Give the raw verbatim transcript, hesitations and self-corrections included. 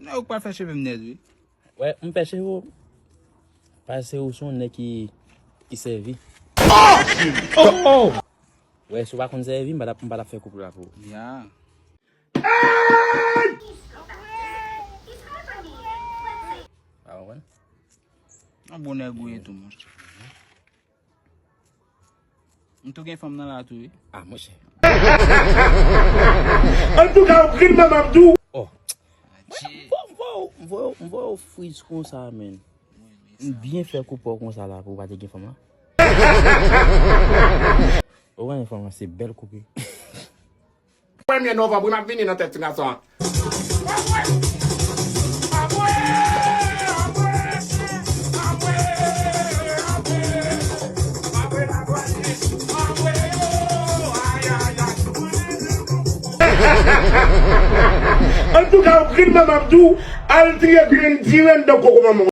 Nèg ou k pral fè cheve m nèt, wi. Wè, m fè cheve w. Paske ou se yon nèg ki, ki sèvi. Oh! Oh! Wè, si w pa konn sèvi, m pa t ap, m pa t ap fè koup la pou ou. Ya. Pa konprann? Yon bon nèg ou ye tou, monchè. M tou gen fanm nan la tou, wi. Ah, monchè. Antouka, ou grin manman m tou. Oh. M voye w, m voye w, m voye w friz konsa, men. M byen fè koupe w konsa la pou w pa te gen fanm la. Ou konnen fanm lan se bèl koupe. Premye novanm, wi, m ap vini nan tèt ti gason an. Antouka, ou grin manman m tou, al triye grenn direnn dan koko manman w.